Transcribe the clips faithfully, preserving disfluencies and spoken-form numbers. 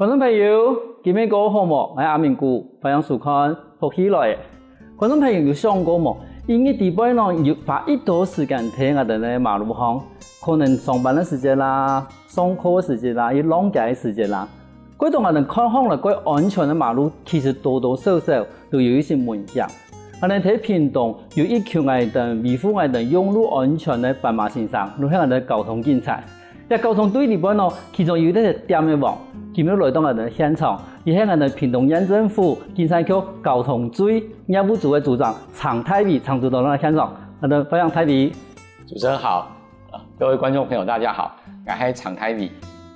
觀眾朋友，今晡日過好無？𠊎阿明牯，歡迎收看《福氣來了》。觀眾朋友有想過無？一日裡背呢，有花幾多時間在𠊎兜个馬路項，可能上班个時節啦、上課个時節啦、去浪街个時節啦，過到𠊎兜看起來蓋安全个馬路，其實多多少少都有一息危險。𠊎兜在屏東有一群𠊎兜維護𠊎兜用路安全个斑馬先生，就係𠊎兜交通警察。 這交通隊裡背呢，其中有一個點个王，今晡日來到𠊎兜現場，佢係𠊎兜屏東縣政府警察局交通隊業務組个組長程大偉，程組長來到現場，𠊎兜歡迎大偉。主持人好，啊，各位觀眾朋友大家好，𠊎係程大偉，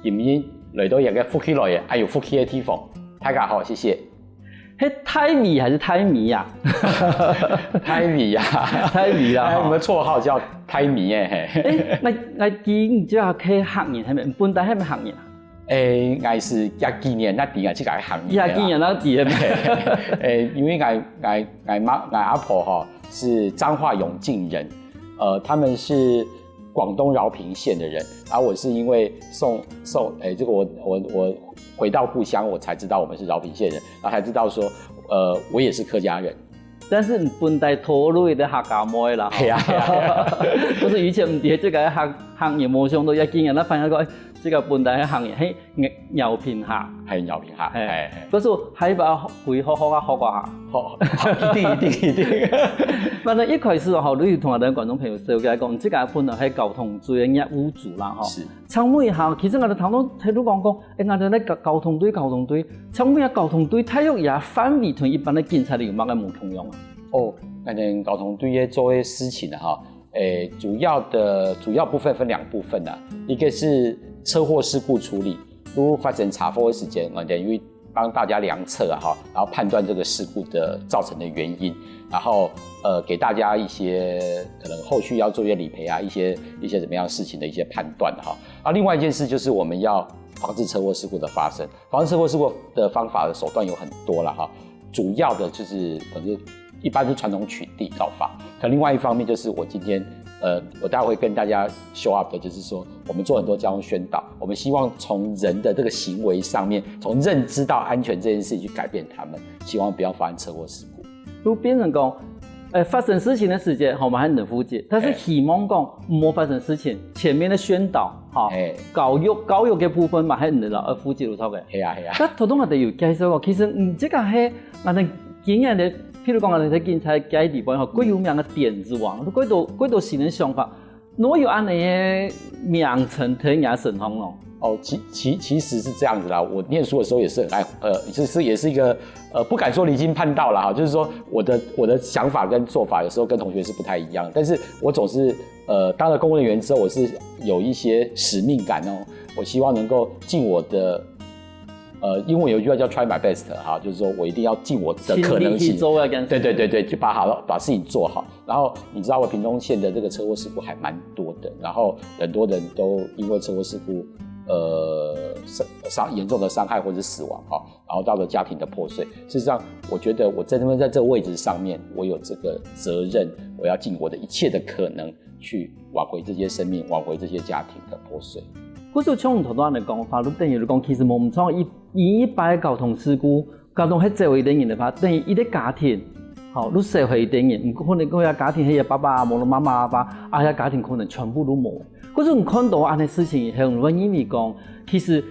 今晡日來到這個福氣來了，恁有福氣个地方，大家好，謝謝。 係大偉還係大尾啊？大偉啊。大偉啦，哎，吼。我們綽號叫大尾欸，嘿。哎，𠊎，𠊎知你這下係客人，係毋係？本地係毋係客人啊？哎，𠊎是這幾年，那底下去改行業啦。這幾年那底下。哎，因為𠊎，𠊎，𠊎媽，𠊎阿婆吼，是彰化永靖人，呃，他們是廣東饒平縣的人，然後我是因為送，送，哎，這個我，我，我回到故鄉，我才知道我們是饒平縣人，然後才知道說，呃，我也是客家人。但是你本地頭路的客家妹啦，係啊，係啊，係啊。毋係以前毋知這個客，客人無想到，這幾年，那反而講，哎，這個本地的客人，嘿，饒平客。係饒平客，嘿。哎，哎。可是還把會好好啊，好啊。好，好，一定，一定，一定。反正一開始吼，你有同𠊎兜觀眾朋友紹介講，這個本來係交通隊个業務組啦，吼。是。 請問一下，其實𠊎兜頭先聽你講講，哎，𠊎兜个交，交通隊，交通隊，請問一下，交通隊大約佢个範圍同一般个警察有麼个無共樣啊？哦，𠊎兜交通隊个做个事情啊，哈，哎，主要的，主要部分分兩部分啊，一個是車禍事故處理，如果發生車禍的時間，𠊎兜會幫大家量測啊，哈，然後判斷這個事故的造成的原因，然後，呃，給大家一些可能後續要做一些理賠啊，一些，一些怎麼樣事情的一些判斷哈。啊，另外一件事就是我們要防治車禍事故的發生。防治車禍事故的方法的手段有很多了哈，主要的就是可能一般是傳統取締告法，可另外一方面就是我今天，呃，我待會會跟大家 show up 的，就是說我們做很多交通宣導，我們希望從人的這個行為上面，從認知到安全這件事情去改變他們，希望不要發生車禍事故。就變成講，呃，發生事情个時節，吼，𠊎兜還能負責，但是希望講毋好發生事情，前面个宣導，吼，教育，教育个部分嘛，還能來負責，有錯个。係啊，係啊。該頭先𠊎兜有介紹過，其實，嗯，這個係𠊎兜經驗个，譬如講𠊎兜在警察界裡背吼，蓋有名个點子王，蓋多，蓋多新个想法。 哪有恁樣个名稱在若身項咯？哦，其，其，其實是這樣子啦，我念書的時候也是很愛，呃，就是也是一個，呃，不敢說離經叛道啦，哈，就是說我的，我的想法跟做法有時候跟同學是不太一樣，但是我總是，呃，當了公務人員之後，我是有一些使命感哦，我希望能夠盡我的，呃，英文有一句話叫 try my best 哈，就是說我一定要盡我的可能性，盡力去做啊，這樣子。對，對，對，對，就把好，把事情做好。 然後你知道我屏東縣的這個車禍事故還蠻多的，然後很多人都因為車禍事故，呃，傷，傷，嚴重的傷害或者死亡哈，然後到了家庭的破碎。事實上，我覺得我在這邊，在這個位置上面，我有這個責任，我要盡我的一切的可能去挽回這些生命，挽回這些家庭的破碎。故所像你頭先个講法，你等於講，其實無毋錯，一，一般个交通事故， 交通係少一個人个話，等於一個家庭，吼，就少忒一個人，毋可能講這家庭係爸爸，無論媽媽、爸爸，啊，這家庭可能全部都無。可是你看到恁樣个事情以後，你會認為講，其實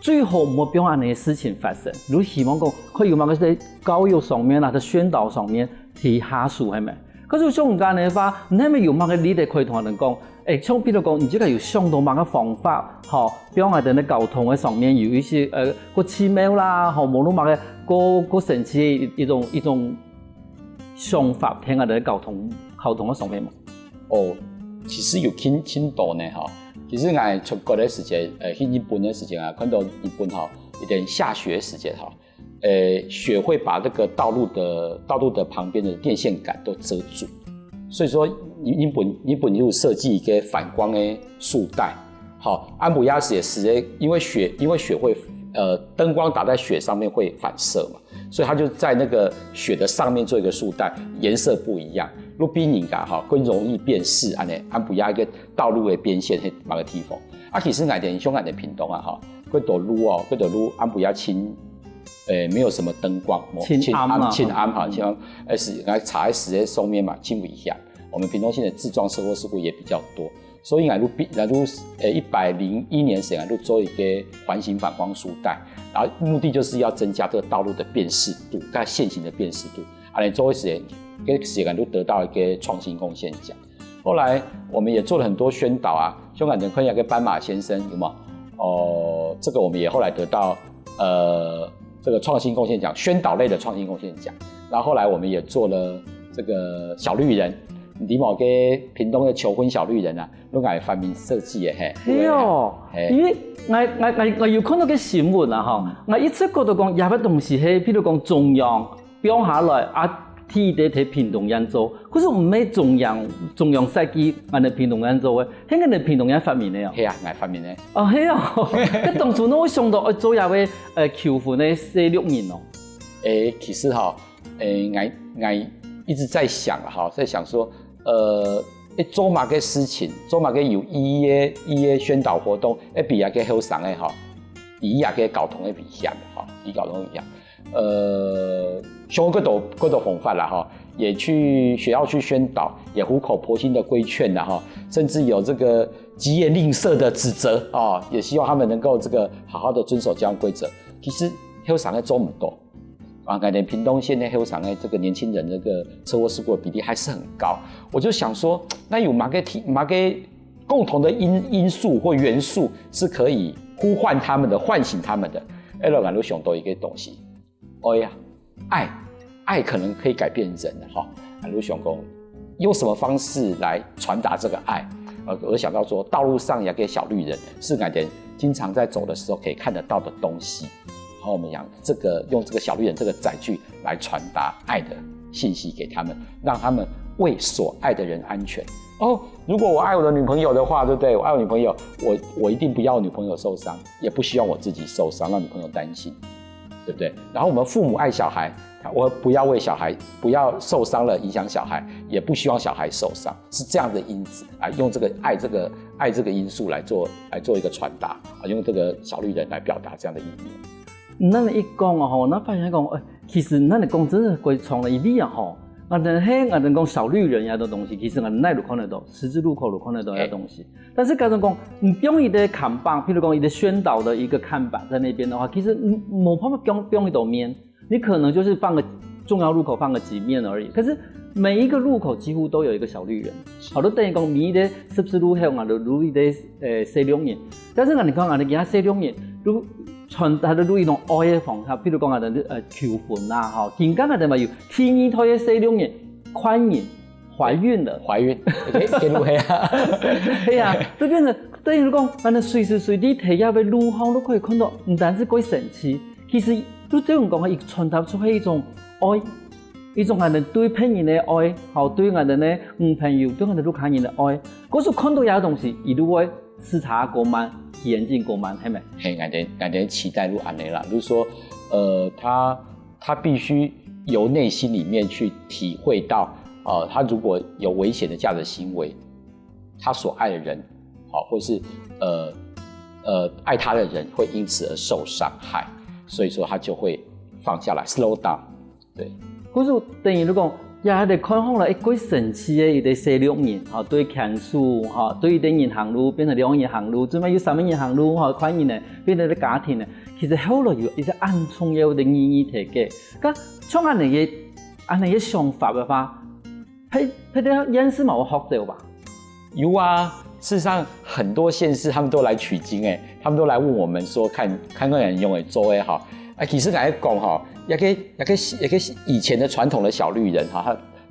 最好毋好讓恁樣个事情發生。你希望講，可以有麼个在教育上面啊，在宣導上面提下手，係無？可是像你恁樣个話，你係無有麼个例子可以同人講， 欸，像譬如講，你這個有想到麼个方法，吼，比如講𠊎兜个交通个上面有一些，呃，較奇妙啦，吼，無論麼个，較，較神奇个一，一種，一種想法，在𠊎兜个交通，交通个上面嘛。哦，其實有聽，聽到呢，吼。其實𠊎出國个時間，呃，去日本个時間啊，看到日本吼，一點下雪个時間吼， 呃，雪會把這個道路的，道路的旁邊的電線桿都遮住。所以說，日，日本，日本就設計一個反光的束帶。好，安普亞斯也是，因為雪，因為雪會，呃，燈光打在雪上面會反射嘛，所以他就在那個雪的上面做一個束帶，顏色不一樣。路邊人家吼，更容易辨識，恁呢，恁樣一个道路个邊線係麼个地方。啊，其實𠊎等像𠊎等屏東啊，吼，該條路哦，該條路恁樣清，呃，沒有什麼燈光，清暗啊。清暗，清暗哈，清暗，呃，是，𠊎查在時間上面嘛，真危險。我們屏東縣的自撞車禍事故也比較多，所以𠊎路邊，𠊎路，呃，一百零一年時，𠊎路做一個環形反光束帶，然後目的就是要增加這個道路的辨識度，跟現行的辨識度。 恁呢做个時間，該時間就得到一個創新貢獻獎。後來我們也做了很多宣導啊，像𠊎等看一個斑馬先生，有沒有？哦，這個我們也後來得到，呃，這個創新貢獻獎，宣導類的創新貢獻獎。然後後來我們也做了這個小綠人，你看該屏東的求婚小綠人啊，都係𠊎發明設計的嘿。係哦，嘿。因為𠊎，𠊎，𠊎，𠊎有看到个新聞啊，吼，𠊎一直覺得講，這个東西係，譬如講中央 放下來啊，第一个在屏東縣做，可是毋係中央，中央設計，𠊎等屏東縣做个，係𠊎等屏東縣發明个哦。係啊，𠊎發明个。哦，係哦，該當初哪會想到愛做這个，呃，求婚个細綠人哦？誒，其實哈，誒，𠊎，𠊎一直在想啊，哈，在想說，呃，誒，做麼个事情，做麼个有意義个，意義个宣導活動，會比該个後生个哈，比該个交通个危險哈，比交通危險。 呃，想過各種，各種方法啦，哈，也去學校去宣導，也苦口婆心的規勸啦，哈，甚至有這個疾言令色的指責啊，也希望他們能夠這個好好的遵守交通規則。其實後生个做毋到，啊，𠊎等屏東縣个後生个這個年輕人這個車禍事故的比例還是很高。我就想說，那有麼个題，麼个共同的因，因素或元素是可以呼喚他們的、喚醒他們的？哎，𠊎就想到一個東西， 愛啊，愛，愛可能可以改變人的哈。啊，你想講，用什麼方式來傳達這個愛？呃，我想到說，道路上有個小綠人，是𠊎等經常在走的時候可以看得到的東西。然後我們講這個，用這個小綠人這個載具來傳達愛的信息給他們，讓他們為所愛的人安全。哦，如果我愛我的女朋友的話，對不對？我愛我女朋友，我，我一定不要我女朋友受傷，也不希望我自己受傷，讓女朋友擔心。 對不對？然後我們父母愛小孩，我不要為小孩，不要受傷了影響小孩，也不希望小孩受傷，是這樣的因子啊，用這個愛這個，愛這個因素來做，來做一個傳達啊，用這個小綠人來表達這樣的意義。恁樣一講哦，吼，𠊎發現講，哎，其實恁樣講真的非常的有理啊，吼。𠊎等係，𠊎等講小綠人這種東西，其實𠊎等哪都看得到，十字路口都看得到這東西。 但是假如講，你放一個看板，譬如講一個宣導的一個看板在那邊的話，其實你無辦法放，放一道面，你可能就是放個重要路口放個幾面而已。可是每一個路口幾乎都有一個小綠人，好，就等於講每一個十字路口啊，都有一個，呃，細綠人。但是呢，你看啊，你給他細綠人，如傳達的路一種愛的方向，譬如講啊，呃，求婚啊，吼，今天啊，對吧？有第二代的細綠人，歡迎 懷孕了。懷孕，OK，記錄係啊。係啊，就變成等於講，𠊎等隨時隨地在這个路項都可以看到，毋單止過神奇，其實就這種講，佢傳達出係一種愛，一種𠊎等對別人个愛，好，對𠊎等个女朋友，對𠊎等屋下人个愛。可是看到這个東西，佢就會時差過慢，眼睛過慢，係無？嘿，𠊎等，𠊎等期待就恁樣啦，就是說，呃，他 他必須由內心裡面去體會到，呃，他如果有危險的這樣的行為，他所愛的人，好，或是，呃，呃，愛他的人會因此而受傷害，所以說他就會放下來，slow down。對。可是等於講，也還得看好了，一个神奇个一个細綠人，吼，對牽手，吼，對一个人行路，變成兩个人行路，準備有三个人行路，吼，看人呢，變成一个家庭呢。其實後來有一个恁重要个意義在該。該像恁樣个，恁樣个想法个話，別，別个縣市嘛有學走吧？有啊，事實上很多縣市他們都來取經欸，他們都來問我們說看，看看人用欸做欸哈。啊，其實來講哈，那個，那個，那個以前的傳統的小綠人哈，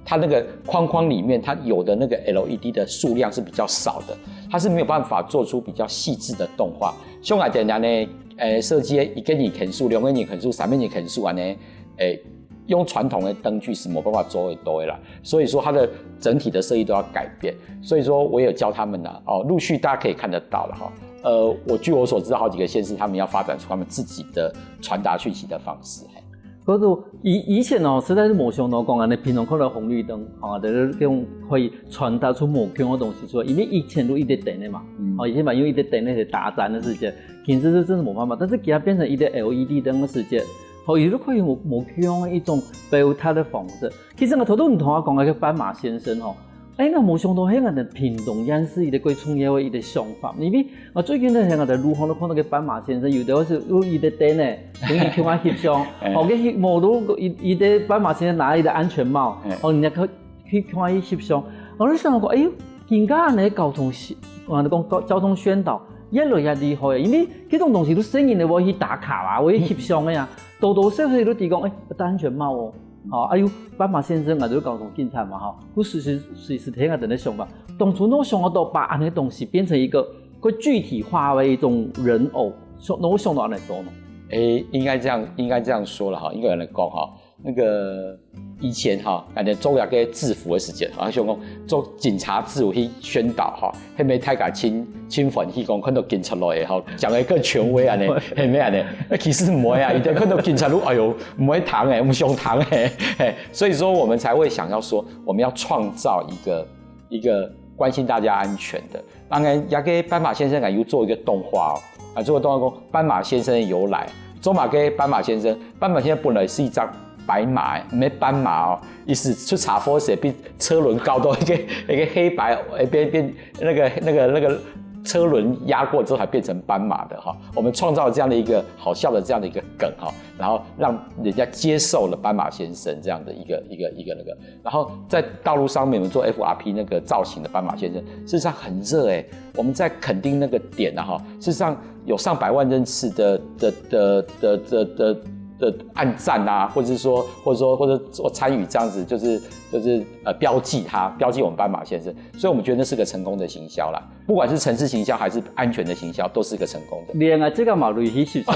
他，他那個框框裡面，它有的那個LED的數量是比較少的，它是沒有辦法做出比較細緻的動畫。像𠊎等呢，呃，設計一个人牽手，兩个人牽手，三个人牽手恁樣，欸，用傳統的燈具是沒辦法做會到的啦。所以說它的整體的設計都要改變。所以說我有教他們啦，哦，陸續大家可以看得到了哈。呃，我據我所知道，好幾個縣市他們要發展出他們自己的傳達訊息的方式。嘿。可是以以前哦，實在是無想到講恁樣平常看到紅綠燈，哦，就是這種可以傳達出無共樣个東西出來，因為以前都一直等个嘛，嗯哦，以前嘛用一直等那些打針的時間，其實是真的無辦法，但是給它變成一個 L E D 燈的時間，哦，也就可以無無共樣的一種表達的方式。其實我頭頭你同我講那個斑馬先生吼，哎，我無想到係𠊎等屏東縣市一個最重要的一個想法，因為 啊，最近呢，𠊎在路項都看到个斑馬先生，有个係有一个燈呢，等於共下翕相，哎哦，个翕，無都一一个斑马先生拿一个安全帽哎，哦，人家去去共下翕相，我就想講，哎喲，今下呢交通是，啊，講交交通宣導越來越厲害，因為這種東西都細人仔會去打卡啊，會去翕相个啊，多多少少都提供，哎，戴安全帽哦，哦，哎喲，斑马先生啊，就交通警察嘛，吼，佢隨時隨時聽下等个想法，當初我想到把恁个東西變成一個 个具體化的一種人偶，想，那我想到恁樣做呢？诶，应该这样，应该这样说了哈，应该有人讲哈，那个以前哈，感觉做那个制服的时间，啊，像讲做警察制服去宣导哈，迄边大家真真欢喜讲看到警察来的哈，讲的更权威啊呢，系咩啊呢？那其实唔会啊，一旦看到警察路，哎呦，唔会糖哎，唔想糖哎，嘿，所以说我们才会想要说，我们要创造一个一个关心大家安全的。当然，也给斑马先生啊，有做一个动画哦，啊，做个动画讲斑马先生的由来。做嘛个斑马先生，斑马先生本来是一张白马，没斑马哦，意思出车祸时被车轮搞到一个一个黑白，诶，变变那个那个那个车轮压过之后才变成斑马的哈。我们创造这样的一个好笑的这样的一个梗哈，然后让人家接受了斑马先生这样的一个一个一个那个。然后在道路上面，我们做 F R P 那个造型的斑马先生，事实上很热哎、我们在垦丁那个点啊哈，事实上有上百万人次的的的的的的按赞啊，或者是说或者说或者说参与这样子，就是就是呃标记他，标记我们斑马先生，所以我们觉得那是个成功的行销啦。不管是城市行销还是安全的行销，都是个成功的。连啊，这个嘛累积是上，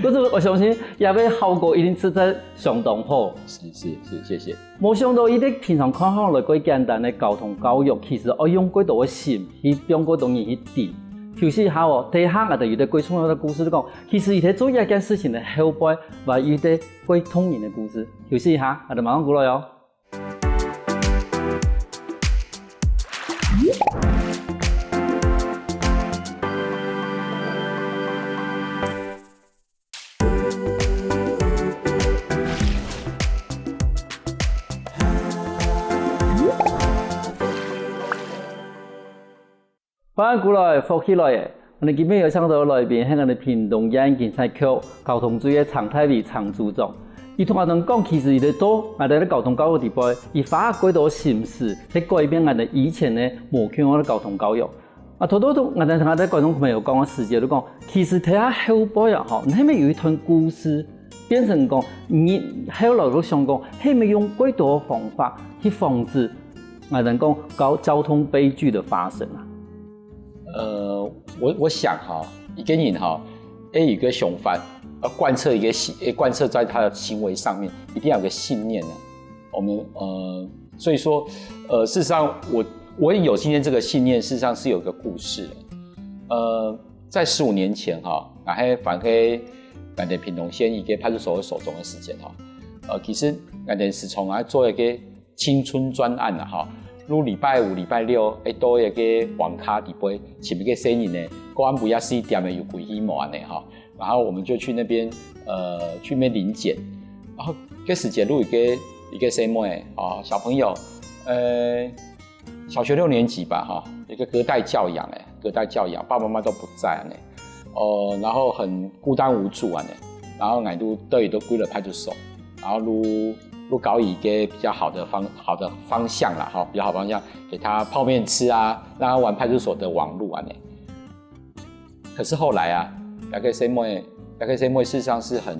可是我相信也个效果一定是在相当好。是是是，谢谢。无想到一个平常看起来个简单的交通教育，其实要用几多个心去用几多人去定。休息一下哦，等一下我哋有个最重要的故事就讲，其实佢在做一件事情的后背，还有个最动人的故事。休息一下，我哋马上过来哦。 欢迎过来，福氣來了！𠊎等今晡日有請到來賓，係𠊎等屏東縣警察局交通隊个張大偉張組長。佢同𠊎等講，其實佢在做𠊎等个交通教育裡背，佢花幾多心思去改變𠊎等以前个無共樣个交通教育。啊，頭頭𠊎等同𠊎等个觀眾朋友講个時節，就講，其實在佢後背啊，吼，你係毋係有一段故事， 變成講，你後來就想講，係毋係用幾多个方法去防止，啊，人講交交通悲劇的發生啊？呃，我我想哈，一个人哈，要有一个想法，要贯彻一个信，要贯彻在他的行为上面，一定要有个信念啊。我们呃，所以说，呃，事实上我我也有今天这个信念，事实上是有一个故事的。呃，在十五年前哈，然后反黑感觉屏东县一个派出所的首长的时间哈，呃，其实感觉是从来做一个青春专案了哈。如礼拜五、礼拜六，哎，都有个网咖底背，请一个生意呢，公安不要四点的有鬼希望呢哈。然后我们就去那边，呃，去那边临检。然后这时节，有一个一个生妹啊，小朋友，呃，小学六年级吧哈，一个隔代教养哎，隔代教养，爸爸妈妈都不在呢，哦，然后很孤单无助啊呢，然后俺都都也都归了派出所，然后都都搞一个比较好的方好的方向啦哈，比较好方向给他泡面吃啊，让他玩派出所的网络啊呢。可是后来啊，雅克西莫雅克西莫事实上是很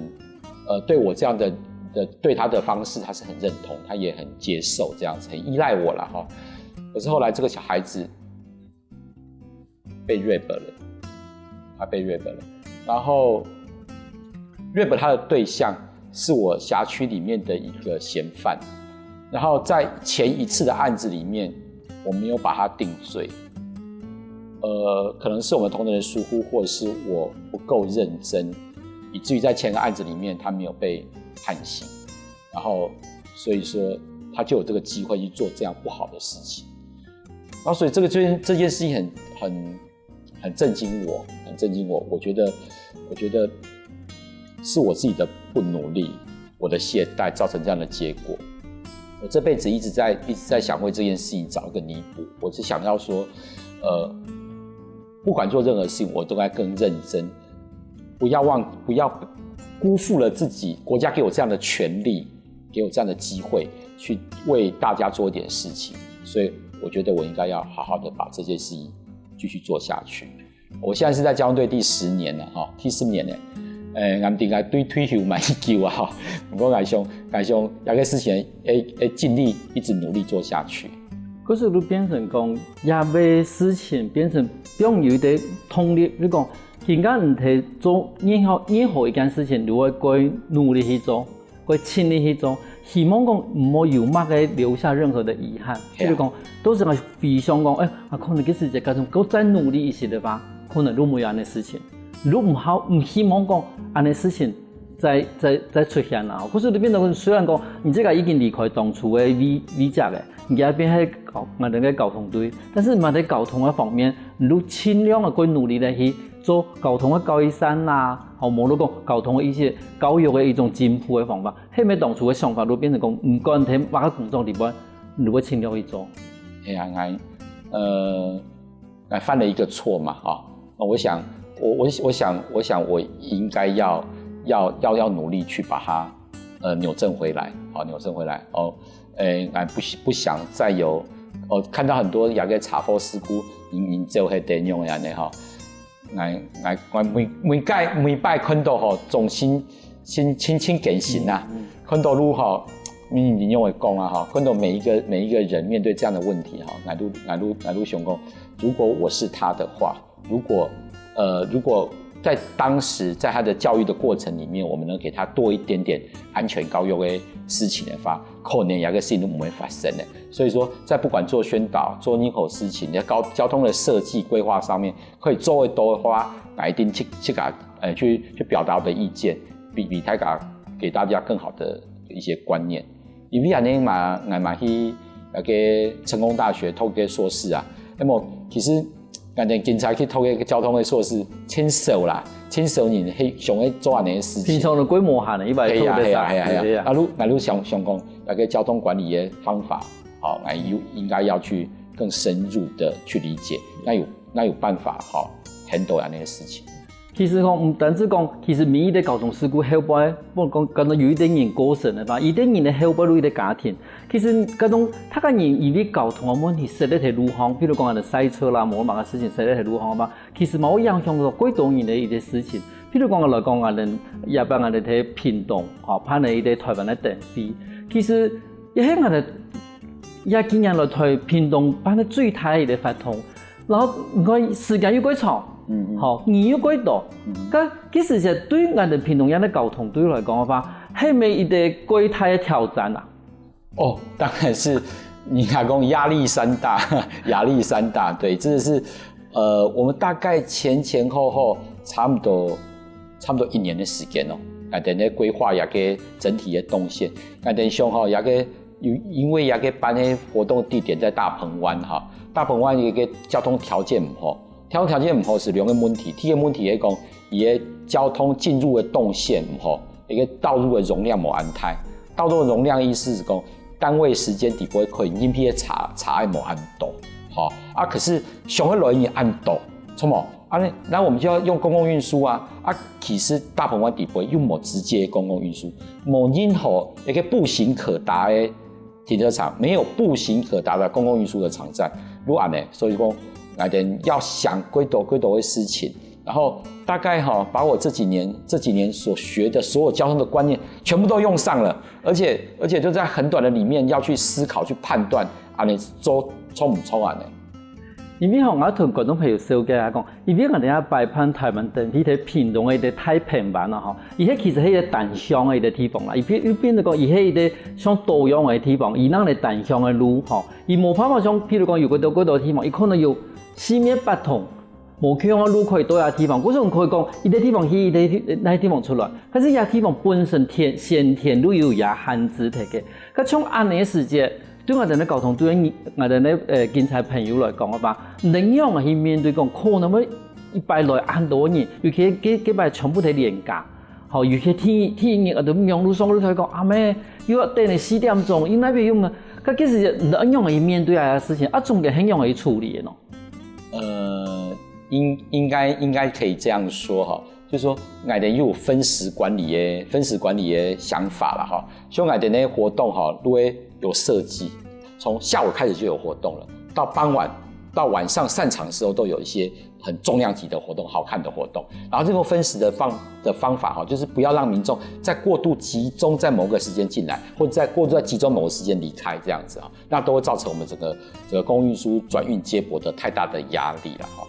呃对我这样的的对他的方式，他是很认同，他也很接受这样子，很依赖我了哈。可是后来这个小孩子被 rape 了，他被 rape 了，然后 rape 他的对象是我辖区里面的一个嫌犯，然后在前一次的案子里面，我没有把他定罪，呃，可能是我们同仁的疏忽，或者是我不够认真，以至于在前个案子里面他没有被判刑，然后所以说他就有这个机会去做这样不好的事情。然后所以这个这件这件事情很很很震惊我，很震惊我。我觉得，我觉得是我自己的不努力，我的懈怠造成这样的结果。我这辈子一直在一直在想为这件事情找一个弥补。我只想要说，呃，不管做任何事情，我都该更认真，不要忘不要辜负了自己国家给我这样的权利，给我这样的机会，去为大家做一点事情。所以我觉得我应该要好好的把这件事情继续做下去。我现在是在交通队第十年了哈，第十年呢，呃，俺应该对退休蛮久啊哈。不过俺想，俺想，有个事情会会尽力一直努力做下去。可是就变成讲，也个事情变成不用有一个动力，你讲，今天你在做任何任何一件事情，你会更努力去做，更尽力去做，希望讲毋好有么个留下任何的遗憾。比如讲，都是个回想讲，哎，啊，可能个时节，假如我再努力一些的话，可能就没有恁个事情。如果毋好，毋希望讲恁个事情再再再出现啦。可是你变成虽然讲你这个已经离开当初的理理解了，你改变系交，我等个交通队，但是嘛在交通的方面，你都尽量的去努力的去做交通的教育站啦，好，无论讲交通的一些教育的一种进步的方法，系咪当初的想法都变成讲，毋管在哪个工作里边，你会尽量去做。哎呀，俺呃，俺犯了一个错嘛，啊、那我想，我我我想我想我应该要要要要努力去把它呃扭正回来，好，扭正回来哦。哎，俺不不想再有，哦，看到很多有个车祸事故，明明就系点样样的哈，俺俺俺每每改每摆看到吼，总心心心情更新啊，看到路吼，明明用的讲啊哈，看到每一个每一个人面对这样的问题哈，俺都俺都俺都想讲，如果我是他的话，如果呃，如果在当时在他的教育的过程里面，我们能给他多一点点安全教育的事情的话，可能有个事情都不会发生的。所以说，在不管做宣导、做任何事情，在交交通的设计规划上面，可以做得多的话，来一定去去给呃去去表达我的意见，比比大家给大家更好的一些观念。因为恁呢嘛，俺嘛去那个成功大学读个硕士啊，那么其实。 反正警察去读个交通个硕士，轻松啦，轻松人去想要做恁个事情。平常都过无闲的，一般系啊系啊系啊系啊，系啊。啊，你啊你想想讲，那个交通管理的方法，好，那有应该要去更深入的去理解，那有那有办法，好，handle恁个事情。其实吼，毋单止讲，其实每一个交通事故后背，不讲，可能有一点人过身的吧，一点人的后背有一个家庭， 其实，搿种大个人因为交通个问题，塞在路上，比如讲，恁个塞车啦，无么个事情塞在路上嘛，其实嘛会影响到几多人的一个事情。比如讲来讲，恁个也帮恁个在屏东，吼，办了一个台湾个灯会。其实，也系恁个，也今年来台屏东办个最大一个活动，然后你看时间又过长，嗯，好，人又过多，嗯，搿其实是对俺个屏东人个交通对来讲个话，系咪一个过大个挑战啊？ 哦，当然是你阿公压力山大，压力山大，对，真的是，呃，我们大概前前后后差不多差不多一年的时间哦，啊，等咧规划一个整体的动线，啊，等想吼，一个因因为一个办个活动地点在大鹏湾哈，大鹏湾一个交通条件毋好，交通条件毋好是两个问题，第一个问题是讲，伊个交通进入的动线毋好，一个道路的容量无恁大。道路的容量意思是讲，单位时间底部可以因为个差差无恁多，好啊。可是上海来人恁多，错无？啊，那那我们就要用公共运输啊啊。其实大鹏湾底部又无直接的公共运输，无任何一个步行可达的 停车场，没有步行可达的公共运输的场站，如果呢，所以说，那点要想更多更多的事情，然后大概哈，把我这几年这几年所学的所有交通的观念全部都用上了，而且而且就在很短的里面要去思考去判断，啊，你做错不错啊呢？因为吼，我同观众朋友紹介下讲，因为我等下摆办台湾灯会在屏东个一个大坪湾啊吼，伊迄其实係一个單向个一个地方啦，伊變又變得講，伊係一个像多樣个地方，伊那个單向个路吼，伊無辦法像，譬如講有个多个多地方，伊可能有四面八通，無共樣个路可以到這地方，故所可以講，一個地方去，一個地，哪個地方出來。可是這地方本身天，先天就有這限制忒个。該像恁樣个時節，對𠊎兜个交通，對𠊎兜个，呃，警察朋友來講个話，仰般去面對講，可能會一擺來恁多人，尤其該，該擺全部在連假。吼，尤其第一，第一日，𠊎兜網路上就在講，阿姆，又愛等到四點鐘，又哪位又無，該其實仰般去面對這个事情，啊，中間係仰般去處理个呢？呃，應，應該，應該可以這樣說哈，就是說，𠊎兜有分時管理的，分時管理的想法啦哈。像𠊎兜个活動哈，如果有設計，從下午開始就有活動了，到傍晚，到晚上散場的時候，都有一些很重量級的活動、好看的活動。然後這個分時的方，的方法哈，就是不要讓民眾再過度集中在某個時間進來，或者再過度再集中某個時間離開這樣子啊，那都會造成我們整個，整個公共運輸轉運接駁的太大的壓力了哈。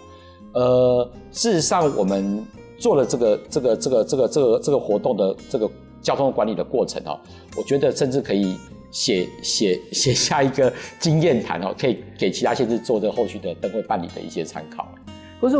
呃，事實上我們做了這個，這個，這個，這個，這個，這個活動的這個交通管理的過程哦，我覺得甚至可以寫，寫，寫下一個經驗談哦，可以給其他縣市做這個後續的燈會辦理的一些參考。可是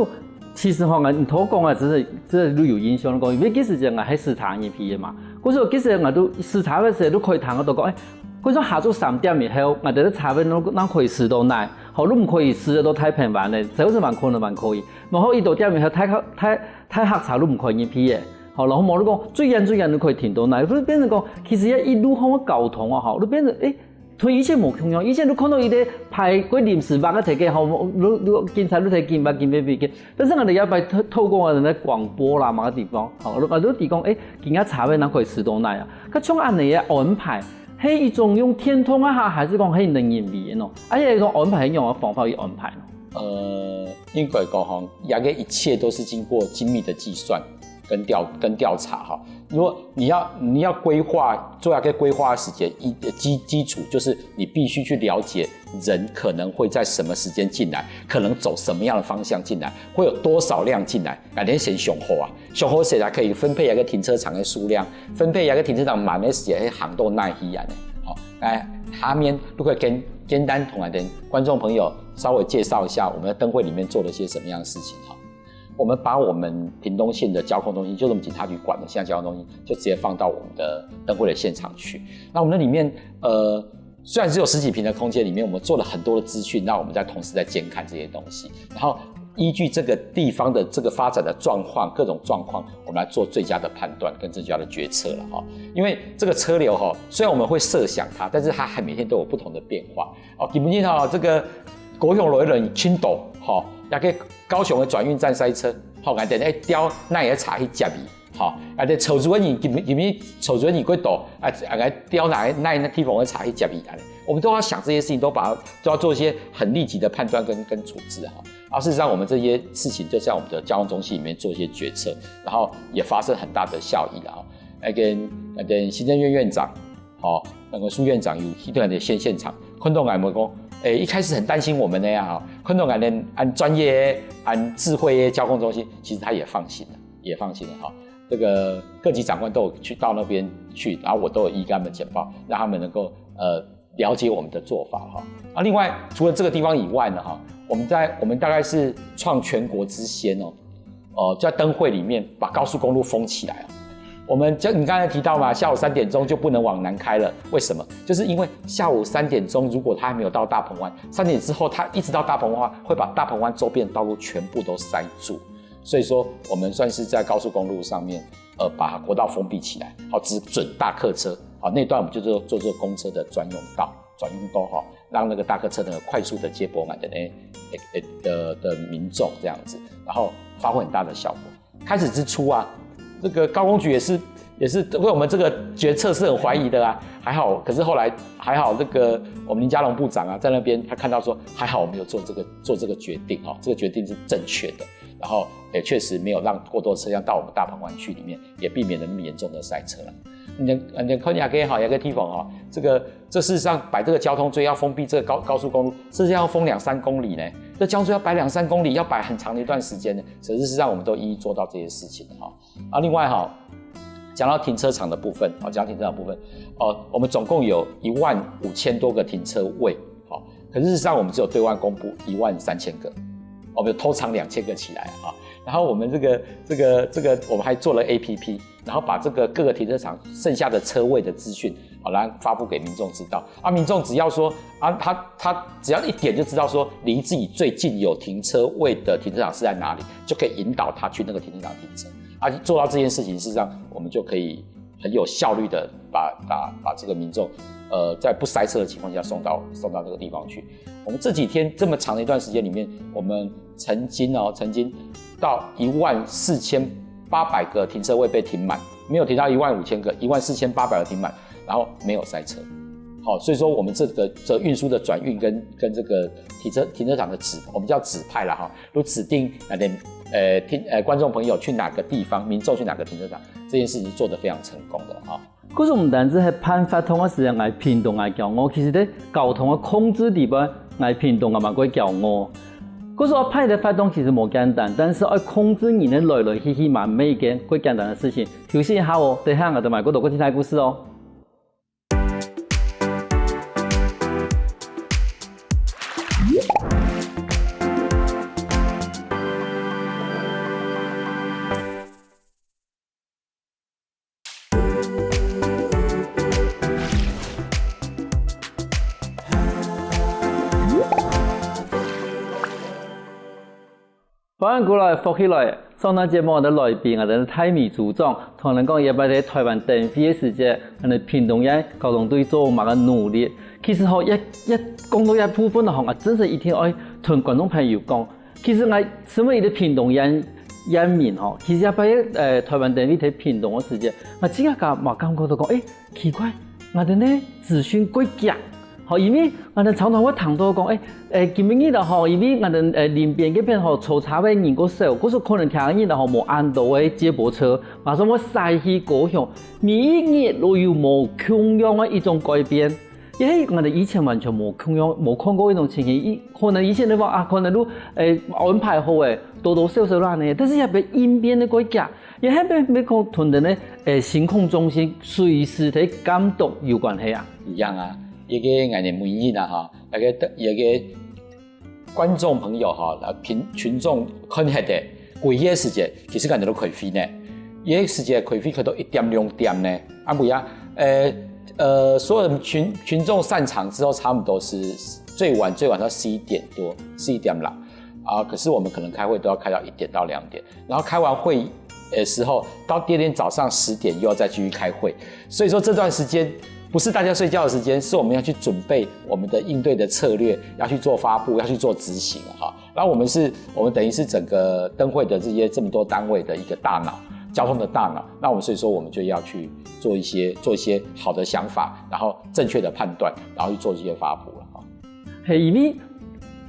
其實吼，你頭講啊，只是這旅遊印象講，因為其實講啊，還是他人批的嘛。可是其實啊，都視察个時候都可以談到講，哎，可是下晝三點以後，啊，這个茶位都，都可以食到哪？好，都毋可以食到太平灣呢，這个是蠻可能蠻可以。然後一到點以後，太客，太，太客車都毋可以入去耶。好，然後無你講最遠最遠都可以停到哪，就變成講，其實這一路項个交通啊，吼，都變成，哎， 同以前無共樣，以前你看到一個排過臨時劃个車个吼，你，你警察你提緊劃緊劃緊劃緊，但是𠊎兜這擺透，透過𠊎兜个廣播啦，麼个地方，吼，你，你知講，哎，今仔茶位哪可以食到哪啊？該像恁樣个安排，係一種用電筒啊，還係講係人為个呢？啊，這種安排係用个方法去安排呢？呃，應該講吼，這个一切都是經過精密的計算。 跟調，跟調查哈。如果你要，你要規劃，做一個規劃的時間，一，基，基礎就是你必須去了解人可能會在什麼時間進來，可能走什麼樣的方向進來，會有多少輛進來，𠊎兜先想好啊，想好勢才可以分配一個停車場的數量，分配一個停車場滿个時間，行到哪去啊呢？好，來，下面如果簡，簡單同𠊎兜觀眾朋友稍微介紹一下我們的燈會裡面做了些什麼樣的事情哈。 我們把我們屏東縣的交通中心，就是我們警察局管的現在交通中心，就直接放到我們的燈會的現場去。那我們那裡面，呃，雖然只有十幾坪的空間，裡面我們做了很多的資訊，那我們在同時在監看這些東西，然後依據這個地方的這個發展的狀況，各種狀況，我們來做最佳的判斷跟最佳的決策了哈。因為這個車流哈，雖然我們會設想它，但是它還每天都有不同的變化。哦，基本上哈，這個高雄路个人盡多，吼，也个高雄的轉運站塞車，吼，𠊎等愛調哪个車去接佢，吼，啊，這潮州个人，今，今日潮州个人過多，啊，啊，調哪个，哪个地方个車去接佢，恁呢。我們都要想這些事情，都把它，都要做一些很立即的判斷跟，跟處置，哈。啊，事實上，我們這些事情就在我們的交通中心裡面做一些決策，然後也發生很大的效益了，哈。那跟，那跟行政院院長 吼，那個蘇院長有去到𠊎兜現，現場，看到𠊎兜講，欸，一開始很擔心我們的啊，吼，看到𠊎兜恁專業、恁智慧的交通中心，其實他也放心了，也放心了哈。這個各級長官都有去到那邊去，然後我都有一一跟他們簡報，讓他們能夠，呃，了解我們的做法哈。啊，另外除了這個地方以外呢，哈，我們在，我們大概是創全國之先哦， 呃，在燈會裡面把高速公路封起來啊。我們就，你剛才提到嘛，下午三點鐘就不能往南開了，為什麼？就是因為下午三點鐘如果他還沒有到大鵬灣，三點之後他一直到大鵬灣的話，會把大鵬灣周邊的道路全部都塞住。所以說，我們算是在高速公路上面，呃，把國道封閉起來，好，只准大客車，好，那段我們就做，做，做公車的專用道。 轉運道哈，讓那個大客車能夠快速地接駁𠊎兜的，的，的，的民眾這樣子，然後發揮很大的效果。開始之初啊，這個高工局也是，也是對我們這個決策是很懷疑的啊。還好，可是後來還好，那個我們林佳龍部長啊，在那邊他看到說，還好我們有做這個，做這個決定哈，這個決定是正確的，然後也確實沒有讓過多車輛到我們大鵬灣區裡面，也避免了那麼嚴重的塞車了。你，你看一下，哈，一個地方哈，這個 這事實上擺這個交通錐要封閉這個高，高速公路，是要封兩三公里呢。這交通錐要擺兩三公里，要擺很長的一段時間呢。可是事實上我們都一一做到這些事情的哈。啊，另外哈，講到停車場的部分，好，講到停車場的部分，哦，我們總共有一萬五千多個停車位，好，可是事實上我們只有對外公布一萬三千個。我们偷藏两千个起来啊。然后我们这个这个这个，我们还做了 A P P，然后把这个各个停车场剩下的车位的资讯，好来发布给民众知道。啊，民众只要说啊，他他只要一点就知道说离自己最近有停车位的停车场是在哪里，就可以引导他去那个停车场停车。啊，做到这件事情，事实上我们就可以很有效率的把把把这个民众，呃，在不塞车的情况下送到送到那个地方去。我们这几天这么长的一段时间里面，我们曾经哦，曾经到一万四千八百个停车位被停满，没有停到一万五千个，一万四千八百个停满，然后没有塞车。好，所以说我们这个这运输的转运跟跟这个停车停车场的指，我们叫指派啦哈，有指定那点呃听呃观众朋友去哪个地方，民众去哪个停车场，这件事情做得非常成功的哈。故所毋單止係辦活動个時間，𠊎屏東𠊎驕傲，其實在交通个控制底背，𠊎屏東𠊎嘛過驕傲。故所辦个活動其實無簡單，但是愛控制人个來來去去嘛，毋係一件過簡單个事情。休息一下哦，等下𠊎兜嘛過多過精彩故事哦。 歡迎過來，福氣來！上段節目𠊎兜來賓𠊎兜大米組長，同𠊎兜講這擺在臺灣燈會个時節，𠊎兜屏東縣交通隊做麼个努力。其實吼，一一講到這部分吼，𠊎真係一定愛同觀眾朋友講，其實𠊎身為一個屏東縣縣民吼，其實這擺个呃臺灣燈會在屏東个時節，𠊎自家嘛感覺到講，誒，奇怪，𠊎兜呢資訊過遽。 好，因為𠊎兜常常會聽到講，誒誒，今晡日啦吼，因為𠊎兜誒林邊該片吼，坐車位人過少，故所可能聽日啦吼，無恁多个接駁車，馬上會塞去高雄。每一日都有無共樣个一種改變。也係𠊎兜以前完全無共樣，無看過一種情形。以可能以前个話啊，可能都誒安排好誒，多多少少啦呢，但是也會應變个過遽。 也係愛愛講同等个誒行控中心隨時在監督有關係啊。一樣啊，一個𠊎兜每日啊哈，一個一個觀眾朋友哈，啊群群眾看下个，幾個時節，其實𠊎兜都開會呢，一個時節開會開到一點兩點呢，啊不呀，呃呃，所有群群眾散場之後，差不多是最晚最晚到十一點多，十一點啦，啊，可是我們可能開會都要開到一點到兩點。 然後開完會的時候，到第二天早上十點又要再繼續開會。所以說這段時間不是大家睡覺的時間，是我們要去準備我們的應對的策略，要去做發布，要去做執行哈。然後我們是，我們等於是整個燈會的這些這麼多單位的一個大腦，交通的大腦。那我們所以說我們就要去做一些做一些好的想法，然後正確的判斷，然後去做一些發布了哈。 係因為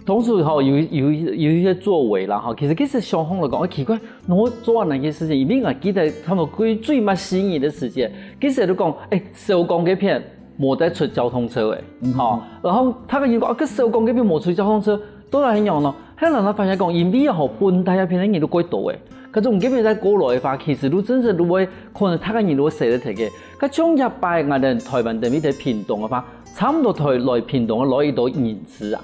當時吼有有有一些作為啦吼，其實其實想想來講，誒奇怪，𠊎做恁樣个事情，因為𠊎記得差不多過最尾四日个時間，其實都講，誒，壽光該片無再出交通車誒，吼，然後大家又講，啊，該壽光該片無出交通車，到底係仰呢？後來𠊎發現講，因為吼本地該片个人都過多誒，可是𠊎這片再過來个話，其實都真正都會可能大家人都會塞得忒个。該像這擺𠊎兜臺灣燈會在屏東个話， 差不多來來屏東个來幾多人次啊？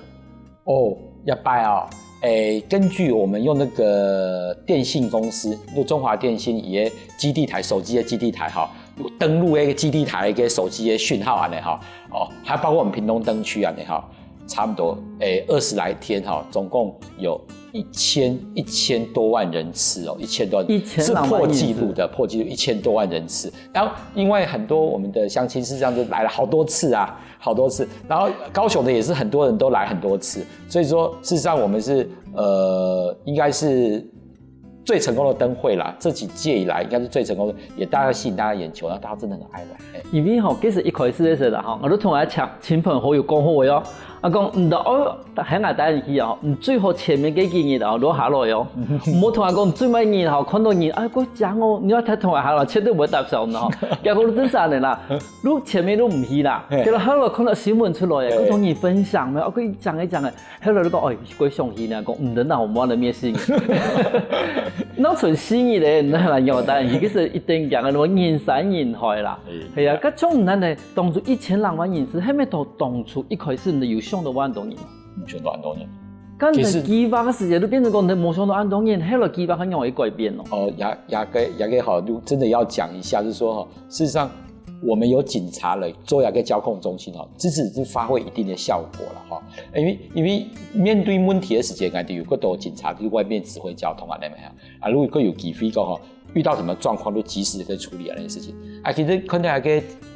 哦，這擺哦，誒，根據我們用那個電信公司，就中華電信佢个基地台，手機个基地台哈，有登錄个基地台个手機个訊號恁樣哈，哦，還包括我們屏東燈區恁樣哈，差不多誒二十來天哈，總共有一千一千多萬人次哦，一千多萬，一千兩萬人次。是破紀錄的，破紀錄一千多萬人次。然後因為很多我們的鄉親是這樣子來了好多次啊， 好多次。然後高雄的也是很多人都來很多次，所以說事實上我們是呃，應該是最成功的燈會啦，這幾屆以來應該是最成功的，也大概吸引大家眼球，然後大家真的很愛來。嘿。因為吼，其實一開始个時候啦吼，𠊎都同𠊎親親朋好友講好个哦，啊講毋得哦，喊𠊎帶你去哦，你最好前面个幾日哦，落下來哦，毋好同𠊎講最尾日吼，看到人啊，過講哦，你要太同𠊎下來，絕對毋會搭上的吼，結果都真係恁樣啦。 都前面都毋去啦，結果後來看到新聞出來，各種人分享咩，哦，佢講一講誒，後來都講，哎，佢想去呢，講毋得啦，我們的面試。那存心意的，那來要單，其實一定講个，我人山人海啦。係啊，該種人呢，當初一千兩萬人次，係咪到當初一開始你有想到恁多人？想到恁多人。剛才計畫个時節都變成講，你無想到恁多人，後來計畫還容易改變咯。哦，也也个也个好，就真的要講一下，就是說哈，事實上我們有警察來做一個交控中心哈，這只是發揮一定的效果了哈。因為因為面對問題的時間，感覺有更多警察在外面指揮交通啊，對沒有？啊，如果有機會个哈，遇到什麼狀況都及時可以處理啊那些事情。啊，其實看到那個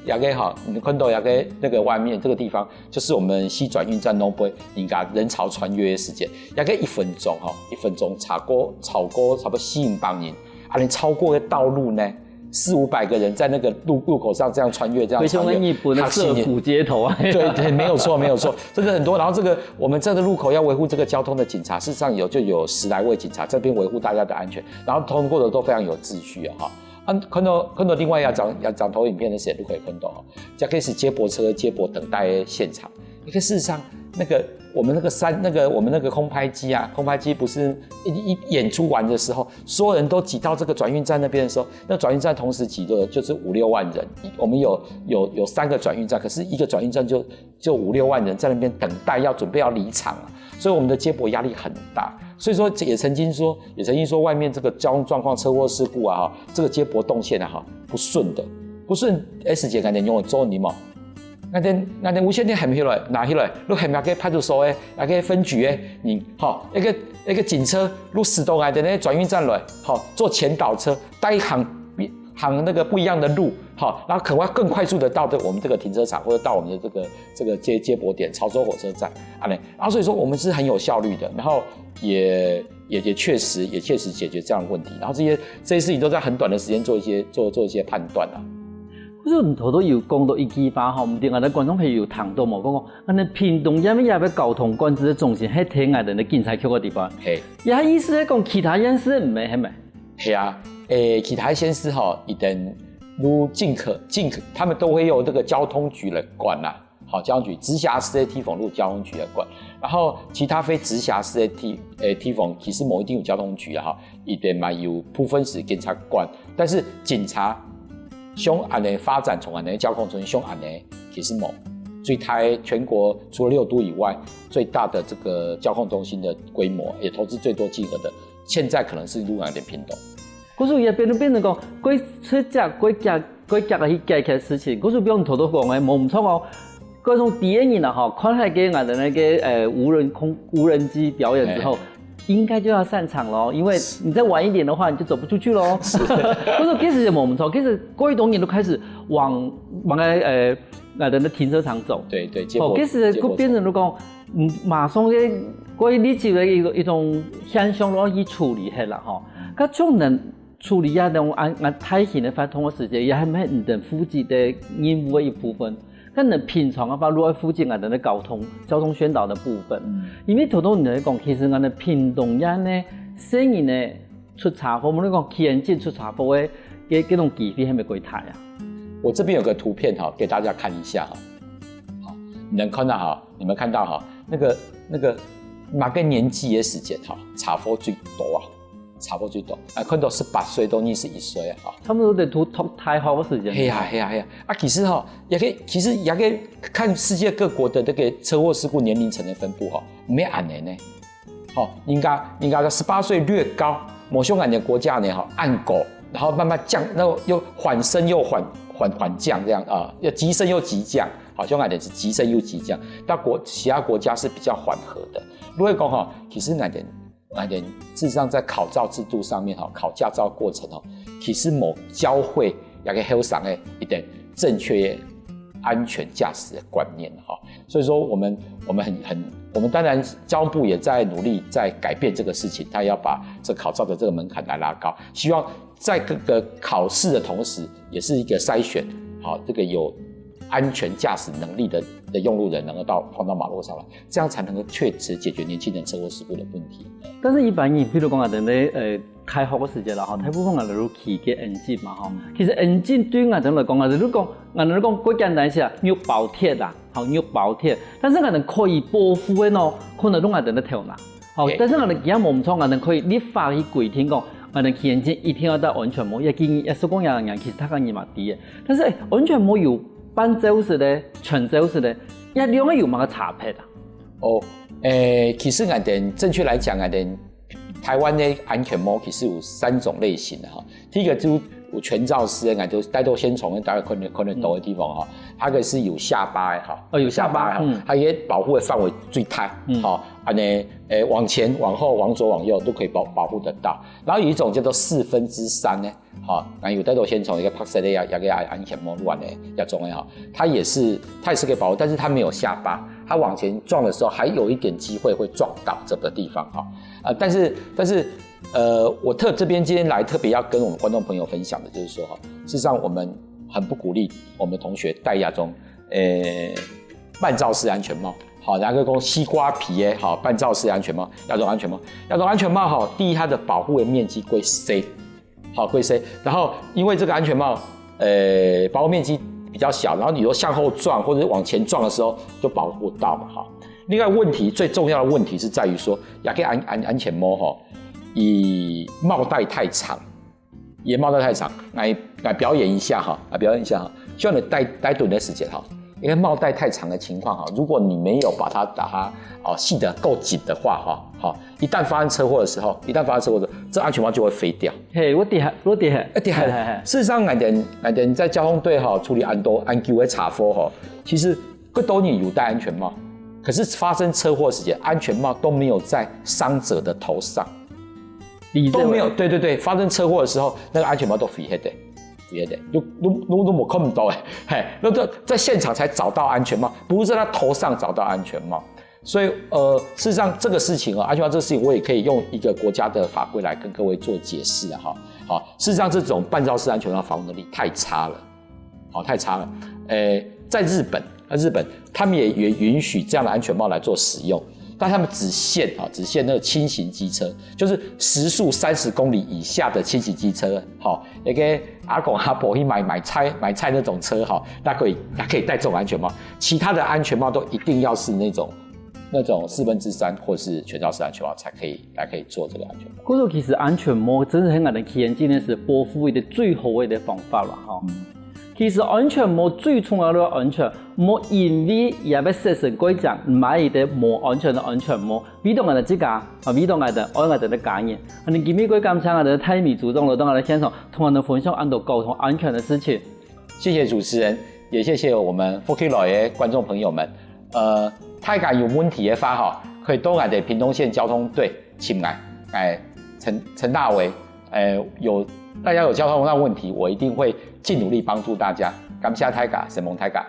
那個哈，你看到那個那個外面這個地方，就是我們西轉運站那邊人家人潮穿越的時間，那個一分鐘哈，一分鐘超過超過差不多四五百人，啊，你超過的道路呢，四五百個人在那個路路口上這樣穿越，這樣穿越，非常的日本的嚇死人。涩谷街頭啊。對对，没有错没有错，真的很多。然后这个我们这个路口要维护这个交通的警察，事实上有就有十来位警察这边维护大家的安全，然后通过的都非常有秩序啊哈。啊，看到看到另外一张张头影片的时候，都可以看到哈，这个是接驳车接驳等待的现场。你看事实上那个我们那个三那个我们那个空拍机啊，空拍机不是一一演出完的时候，所有人都挤到这个转运站那边的时候，那转运站同时挤的就是五六万人。我们有有有三个转运站，可是一个转运站就就五六万人在那边等待，要准备要离场了，所以我们的接驳压力很大。所以说也曾经说，也曾经说外面这个交通状况、车祸事故啊，哈，这个接驳动线啊，哈，不顺的，不顺。S 姐感觉有做你嘛？那天那天无线电喊起来，拿起来，都喊那个派出所诶，那个分局诶，你好，一个一个警车，都駛到来的那个转运站来，好做前导车，带行行那个不一样的路，好，然后可能要更快速的到的我们这个停车场，或者到我们的这个这个接接驳点潮州火车站，啊嘞，然后所以说我们是很有效率的，然后也也也确实也确实解决这样的问题，然后这些这些事情都在很短的时间做一些做做一些判断啊。可是你头头有讲到一句话吼，毋知俺的观众朋友有听到无？讲讲，俺的屏东也也个交通管制的中心，还听俺的警察局个地方。嘿，也意思是讲其他县市毋系，系咪？系啊，诶，其他县市吼，一定都尽可尽可，他们都会由这个交通局来管啦。好，交通局直辖市的地方路交通局来管，然后其他非直辖市的地诶地方，其实某一定有交通局啊，哈，一定嘛有部分是警察管，但是警察像安尼发展，从安尼交控中心像安尼，其实某最大全国除了六都以外，最大的这个交控中心的规模，也投资最多金额的，现在可能是鹿港点屏东。可是也变成变成讲，过出脚过脚过脚个去解决事情，可是不用头头讲诶，无毋错哦。各种第一人啊哈，看那个俺的那个呃无人空无人机表演之后，应该就要散场喽，因为你再晚一点的话，你就走不出去喽。是，可是其实也没错，其实过一段人都开始往往个呃那个停车场走。对对，哦，其实变成都讲，嗯，马上个过一日子的一个一种现象都要去处理黑了哈。可就能处理啊，那种安安大型的发通的时间，也还没你等负责的任务的一部分。 可能平常个话，如果附近啊，等个交通交通宣导的部分，因为头头你来讲，其实俺的屏东县呢，生意呢出车祸，我们讲天津出车祸个，个这种机会还没过大啊。我这边有个图片哈，给大家看一下哈。好，你能看到哈，你们看到哈，那个那个哪个年纪的时间哈，车祸最多啊。 差不多最多，啊，看到十八岁到二十一岁啊，哈。差不多在读读大学个时间。系啊，系啊，系啊。啊，其实吼，也可以，其实也可以看世界各国的这个车祸事故年龄层的分布哈，没安尼呢。好，应该应该十八岁略高，某些感觉国家呢哈，暗狗，然后慢慢降，然后又缓升又缓缓缓降这样啊，要急升又急降，好像感觉是急升又急降。但国其他国家是比较缓和的。如果讲哈，其实感觉 而且事实上在考照制度上面哈，考驾照过程哈，其实某教会那个后生的一点正确安全驾驶的观念哈。所以说我们我们很很我们当然交通部也在努力在改变这个事情，他要把这考照的这个门槛来拉高，希望在各个考试的同时，也是一个筛选，好这个有安全驾驶能力的的用路人能够到放到马路上来。 这样才能够确实解决年轻人车祸事故的问题。但是一般人，比如讲啊，等咧呃开学个时间啦，吼，大部分啊都是骑个 engine 嘛，吼。其实 engine 对俺等来讲啊，就讲，俺等讲过简单些，肉包铁啦，吼，肉包铁。但是俺等可以保护的呢，可能用俺等的头脑，吼。但是俺等也无错，俺等可以立法去规定讲，俺等骑 engine 一定要戴安全帽，也建议也是讲也人其实他讲你嘛低的，但是、欸、安全帽有半罩式的、全罩式的，也两个有么个差别啊？哦，誒，其實𠊎等正確來講，𠊎等台灣的安全帽其實有三種類型的哈。第一個就是有全罩式的，𠊎等大家都先從，大家可能，可能懂的地方哈，它可以是有下巴的哈，哦，有下巴，下巴哈，嗯。它也保護的範圍最大，嗯。好，啊呢，誒，往前、往後、往左、往右都可以保，保護得到。然後有一種叫做四分之三呢， 好，那有戴到先从一个白色的呀，一个安全帽乱的呀中的哈，它也是，它也是可以保护，但是它没有下巴，它往前撞的时候还有一点机会会撞到这个地方哈。呃，但是，但是，呃，我特，这边今天来特别要跟我们观众朋友分享的就是说哈，事实上我们很不鼓励我们同学戴那种，呃，半罩式安全帽。好，然后讲西瓜皮的，好，半罩式安全帽，那种安全帽，那种安全帽哈，第一，它的保护的面积过小， 好，过小。然后因为这个安全帽，呃，保护面积比较小，然后你如果向后撞或者是往前撞的时候，就保护不到嘛，哈。另外问题，最重要的问题是在于说，那个安，安，安全帽哈，伊帽带太长，伊帽带太长，来，来表演一下哈，来表演一下哈，希望你戴，戴等的时间哈，因为帽带太长的情况哈，如果你没有把它，把它，哦，系得够紧的话哈，好，一旦发生车祸的时候，一旦发生车祸的时候，这安全帽就会飞掉。嘿，我的确，我的确。哎，的确。嘿，嘿，嘿。事实上，𠊎等，𠊎等在交通队哈，处理安多，安久的查埔哈，其实更多人有戴安全帽，可是发生车祸时间，安全帽都没有在伤者的头上，都没有。对，对，对，发生车祸的时候，那个安全帽都飞起来，飞起来，都，都，都，都没看不到哎，嘿，那这在现场才找到安全帽，不是在他头上找到安全帽。 所以，呃，事实上这个事情啊，安全帽这个事情，我也可以用一个国家的法规来跟各位做解释啊，哈。好，事实上这种半罩式安全帽防护能力太差了，好，太差了。诶，在日本，在日本他们也，也允许这样的安全帽来做使用，但他们只限啊，只限那个轻型机车，就是时速三十公里以下的轻型机车，好，那个阿公阿婆去买，买菜，买菜那种车哈，那可以，那可以戴这种安全帽。其他的安全帽都一定要是那种，那种四分之三或是全罩式安全帽才可以，才可以做这个安全帽。可是其实安全帽真的是𠊎等騎行进的时保护的最好的方法了哈。其实安全帽最重要的安全，莫因为也要设身过讲，买一个无安全的安全帽，为到𠊎等自家，啊，为到𠊎等，为𠊎等的家人。啊，你今日过感谢𠊎等的泰米组长来到𠊎等现场，同𠊎等分享恁多交通安全的事情。谢谢主持人，也谢谢我们福气来的观众朋友们。呃，大家有问题的话哈，可以到我们的屏东县交通队请来，哎，陈，陈大为，哎，有，大家有交通上问题，我一定会尽努力帮助大家。感谢大家，承蒙大家。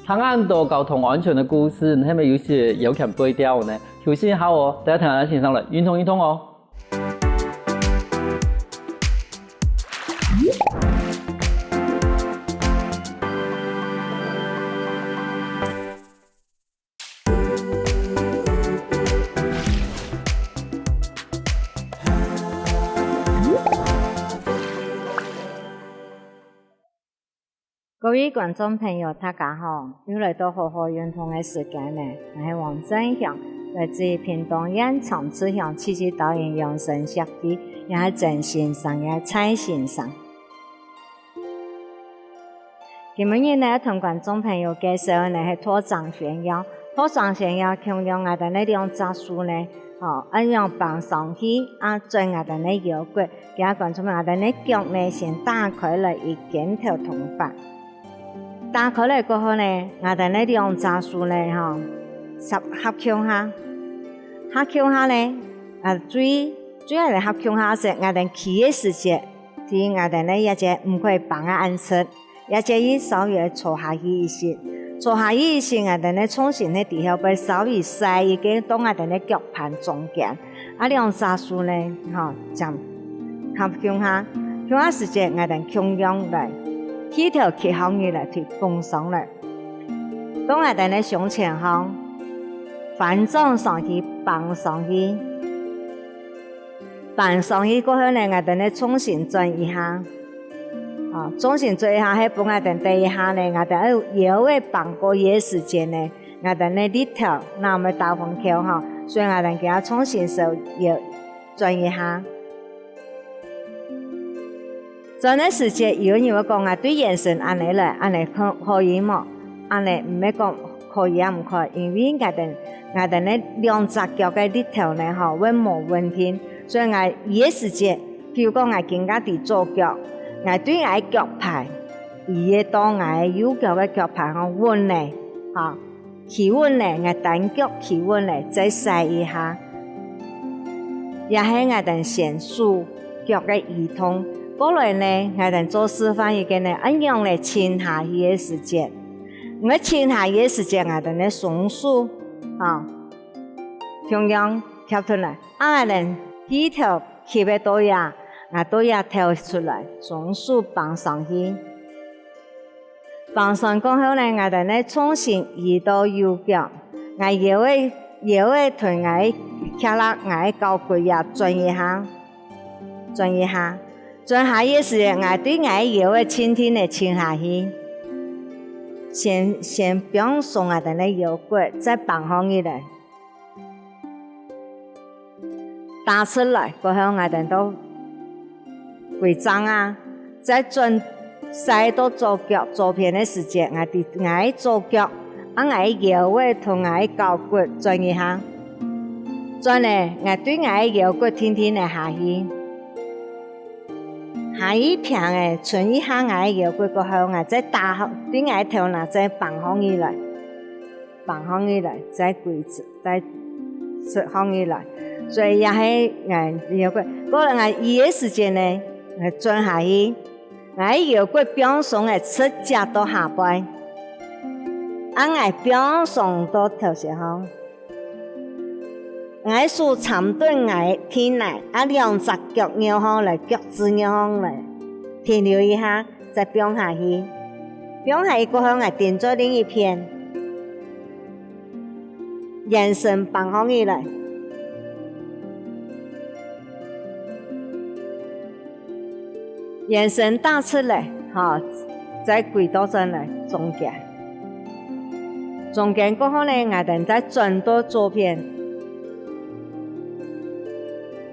听恁多交通安全的故事，你係咪有些有感背调呢？休息一下哦，大家聽下先生來運動運動哦。 各位觀眾朋友，大家好！又來到好好運動个時間呢，𠊎係王正祥，來自屏東縣長治鄉七七導引養生協會，也係曾先生，也係蔡先生。今晡日呢，同觀眾朋友介紹呢係拖掌旋腰。拖掌旋腰共樣𠊎兜呢兩隻手呢，吼，恁樣放上去，啊，轉𠊎兜呢腰骨， 這下觀眾朋友，𠊎兜呢腳呢先打開來，一肩頭同闊。打開來過後呢，𠊎兜呢兩隻手呢，吼，合，合共下。合共下呢，啊，最，最好个合共下係𠊎兜企个時節，第一𠊎兜呢這隻毋可以放啊恁直。 這隻愛稍微坐下去一息，坐下去一息，𠊎兜呢重心呢底下會稍微塞一个到𠊎兜呢腳盤中間。啊，兩隻手呢，吼，將合共下，共下時節𠊎兜共樣來，氣頭吸上去來，去繃上來。到𠊎兜呢胸前項，翻轉上去，放上去。 放上去過後呢，𠊎兜呢重心轉一下。啊，重心轉一下，係分𠊎兜等一下呢，𠊎兜愛腰仔放過个時間呢，𠊎兜呢力頭，該毋會打橫翹吼，所以𠊎兜今下重心手腰轉一下。轉个時節，有人會講啊，對圓身恁仔來，恁仔可，可以無？恁仔毋係講開也毋開，因為𠊎兜，𠊎兜呢兩隻腳个力頭呢，吼，會無穩定。所以𠊎移个時節，譬如講𠊎今下在左腳，𠊎對𠊎个腳盤，移个到𠊎个右腳个腳盤吼，穩咧，吼，企穩咧，𠊎單腳企穩咧，再徙一下。也係𠊎兜先手腳个移動。過來呢，𠊎兜做示範一個呢，恁樣來沉下去个時節。 𠊎沉下去个時節，𠊎兜呢雙手，吼，共樣徛出來。啊𠊎兜鼻頭吸个到這，𠊎到這敨出來，雙手挷上去。挷上過後呢，𠊎兜呢重新移到右腳，𠊎腰仔，腰仔同𠊎个胯肋、𠊎个交骨也轉一下。 轉一下。轉下去个時節，𠊎對𠊎个腰仔輕輕仔沉下去。先，先放鬆𠊎兜个腰骨，再挷䟘起來。打直來，過後𠊎兜到歸正啊，再轉徙到左腳，左片个時節，𠊎對𠊎个左腳，啊𠊎个腰仔同𠊎个交骨轉一下。 轉咧，𠊎對𠊎个腰骨定定仔下去。下去平仔，伸一下𠊎个腰骨過後，𠊎再打，對𠊎个頭那再挷䟘起來，挷䟘起來，再歸，再直䟘起來。所以這係𠊎腰骨。過了𠊎移个時節呢，𠊎轉下去，𠊎个腰骨放鬆仔直接到下背，啊𠊎放鬆到頭前項。 𠊎手參等𠊎个地泥，啊兩隻腳扭䟘來，腳趾扭䟘來，停留一下，再放下去。放下去過後，𠊎跈轉另一片，圓身挷䟘起來。 圓身打直來，吼，再歸倒轉來中間。中間過後呢，𠊎兜再轉到左片。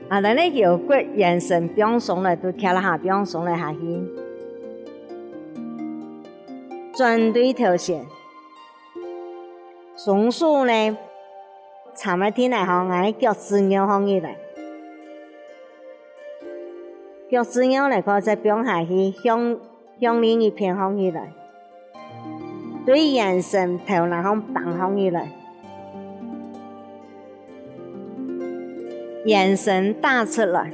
啊，𠊎兜个腰骨圓身放鬆來，就胯下放鬆來下去。轉對頭前。 雙手呢，參个地泥項，𠊎个腳趾扭䟘起來。腳趾扭來過再放下去，向，向另一片䟘起來。對圓身頭那項挷䟘起來。圓身打直來。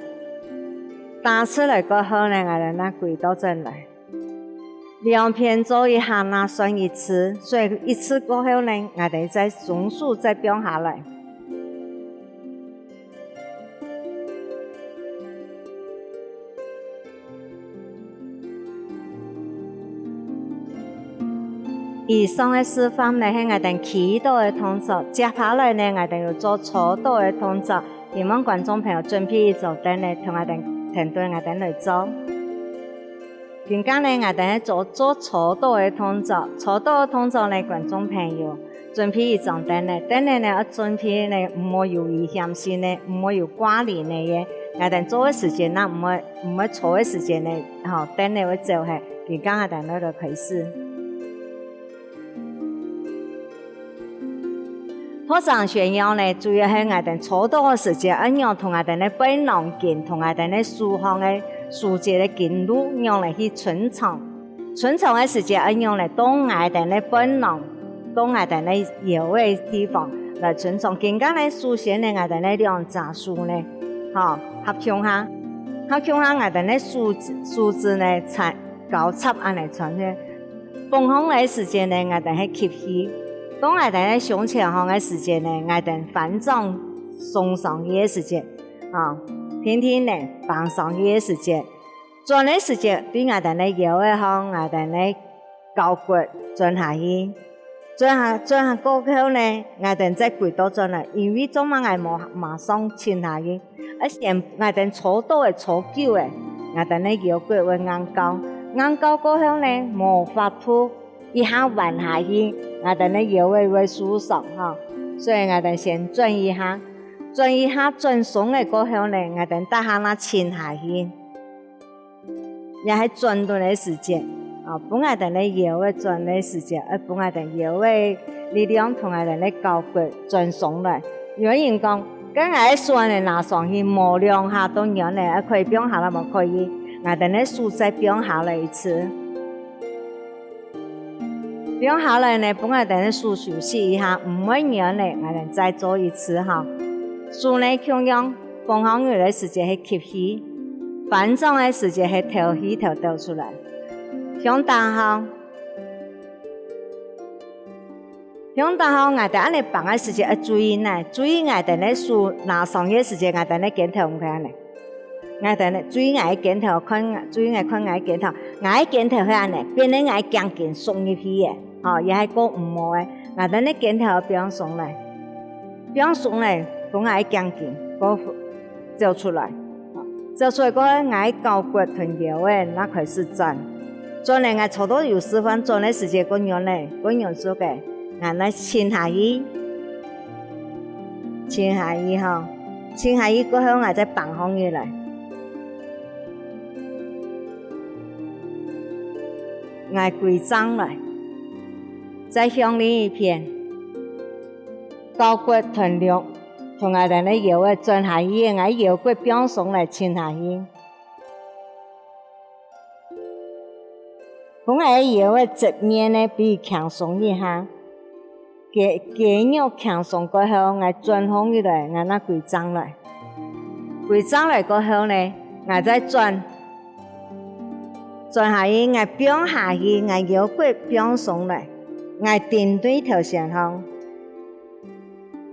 打直來過後呢，𠊎兜那歸倒轉來。 兩片做一下那算一次，所以一次過後呢，𠊎兜再雙手再放下來。以上个示範呢，係𠊎兜企倒个動作，接下來呢，𠊎兜有做坐倒个動作，希望觀眾朋友準備一張凳仔，同𠊎兜，跈等𠊎兜來做。 今下呢，𠊎兜做，做坐倒个動作。坐倒个動作呢，觀眾朋友，準備一張凳仔。凳仔呢，愛準備呢，毋好有危險性个，毋好有掛簾个。𠊎兜做个時節，那毋會，毋會坐个時節呢，吼，凳仔會走忒。今下𠊎兜來開始。 托掌旋腰呢，主要係𠊎兜坐倒个時節，愛仰同𠊎兜个背囊筋，同𠊎兜个手項个手節个筋路仰來去伸長。伸長个時節，愛仰來到𠊎兜个背囊，到𠊎兜个腰个地方來伸長。今下呢，首先呢，𠊎兜个兩隻手呢，吼，合共下，合共下，𠊎兜个手指，手指呢，插，交叉恁仔伸去。 放䟘个時節呢，𠊎兜係吸氣；到𠊎兜个胸前項个時節呢，𠊎兜翻掌送上去个時節，啊，定定仔挷上去个時節，轉个時節對𠊎兜个腰仔項，𠊎兜个交骨轉下去。轉下，轉下過後呢，𠊎兜再歸倒轉來，因為做麼个無馬上沉下去？ 啊，先𠊎兜坐倒仔坐久仔，𠊎兜个腰骨會硬膠，硬膠過後呢，無法度一下彎下去，𠊎兜个腰仔會受傷吼。所以𠊎兜先轉一下，轉一下轉鬆仔過後呢，𠊎兜逐下那沉下去。 也係轉動个時節，啊，分𠊎兜个腰仔轉个時節，愛分𠊎兜腰仔力量同𠊎兜个交骨轉鬆來。有人講：「該𠊎个手恁仔拿上去，無兩下都軟了，愛可以放下來無？」可以，𠊎兜个手再放下來一次。放下來呢，分𠊎兜个手休息一下，毋會軟了，𠊎兜再做一次哈。手呢共樣，放上去个時節係吸氣，翻轉个時節係敨氣敨敨出來。向頂項， 向頂項𠊎兜恁仔挷个時節愛注意呢，注意𠊎兜个手拿上去个時節，𠊎兜个肩頭毋可以恁仔。𠊎兜呢，注意𠊎个肩頭，看，注意𠊎看𠊎个肩頭，𠊎个肩頭係恁仔，變成𠊎个頸根縮入去个，吼，也係過毋好个。𠊎兜个肩頭放鬆來，放鬆來，分𠊎个頸根過走出來。 走出來過後，𠊎个交骨同腰仔正開始轉。轉了，𠊎做到有示範轉个時節，過軟了，過軟手个，𠊎來沉下去，沉下去吼，沉下去過後，𠊎再挷上去來，𠊎歸正來，再向另一片。 交骨同兩，同𠊎兜个腰仔轉下去，𠊎腰骨放鬆來沉下去。分𠊎个腰仔側面呢，比較輕鬆一下。肌，肌肉輕鬆過後，𠊎轉上去來，𠊎正歸正來。歸正來過後呢，𠊎再轉 轉下去，𠊎放下去，𠊎腰骨放鬆來，𠊎頂對頭先項。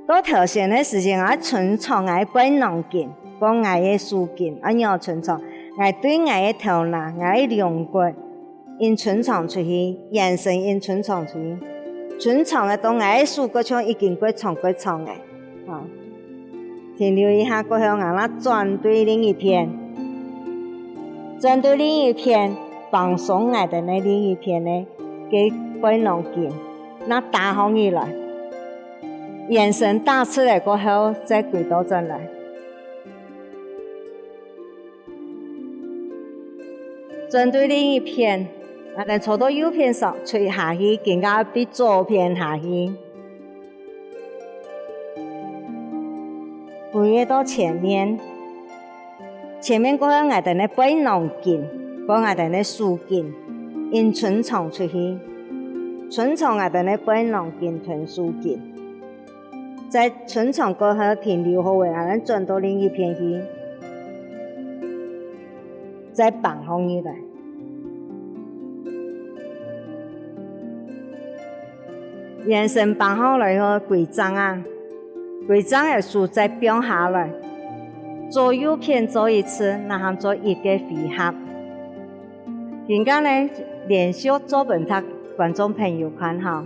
到頭先个時節，𠊎伸長𠊎个背囊筋，過𠊎个手筋，恁樣伸長。𠊎對𠊎个頭那，𠊎个龍骨，緊伸長出去，圓身緊伸長出去。伸長个到𠊎个手骨像已經過長過長个。 好，停留一下過後，𠊎正轉對另一片，轉對另一片，放鬆𠊎兜个另一片个，个背囊筋，正打上去來。圓身打直了過後，再歸倒轉來。轉對另一片，𠊎兜坐到右片上，垂下去，更加比左片下去。 歸到前面，前面過後𠊎兜个背囊筋，過𠊎兜个手筋，緊伸長出去，伸長𠊎兜个背囊筋同手筋。再伸長過後停留好仔，𠊎兜轉到另一片去。 再挷上去來。圓身挷好來後歸正啊，歸正个手再放下來，左右片做一次，正喊做一個回合。今下呢，連續做分大觀眾朋友看吼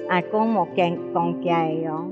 ，𠊎講無講，講解个喲。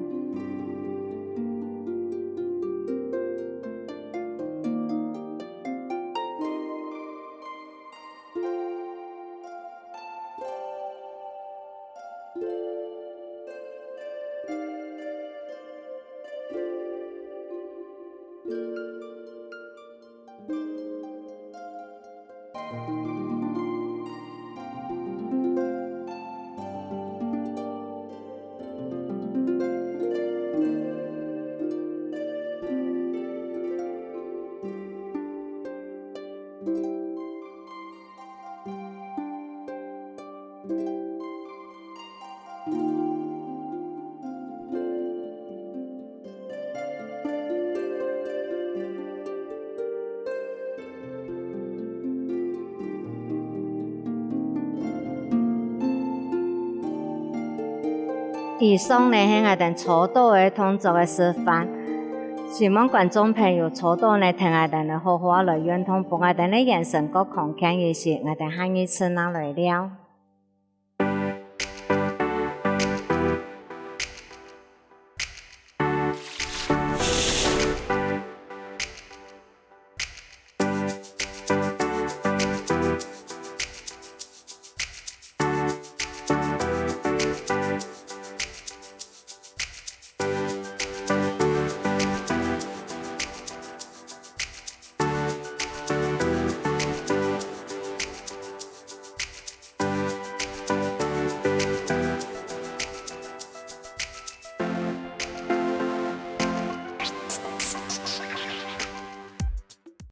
以上呢係𠊎兜坐倒个動作个示範，希望觀眾朋友坐倒呢，同𠊎兜呢好好來運動，分𠊎兜呢圓身過康健一息，𠊎兜下一次正來尞。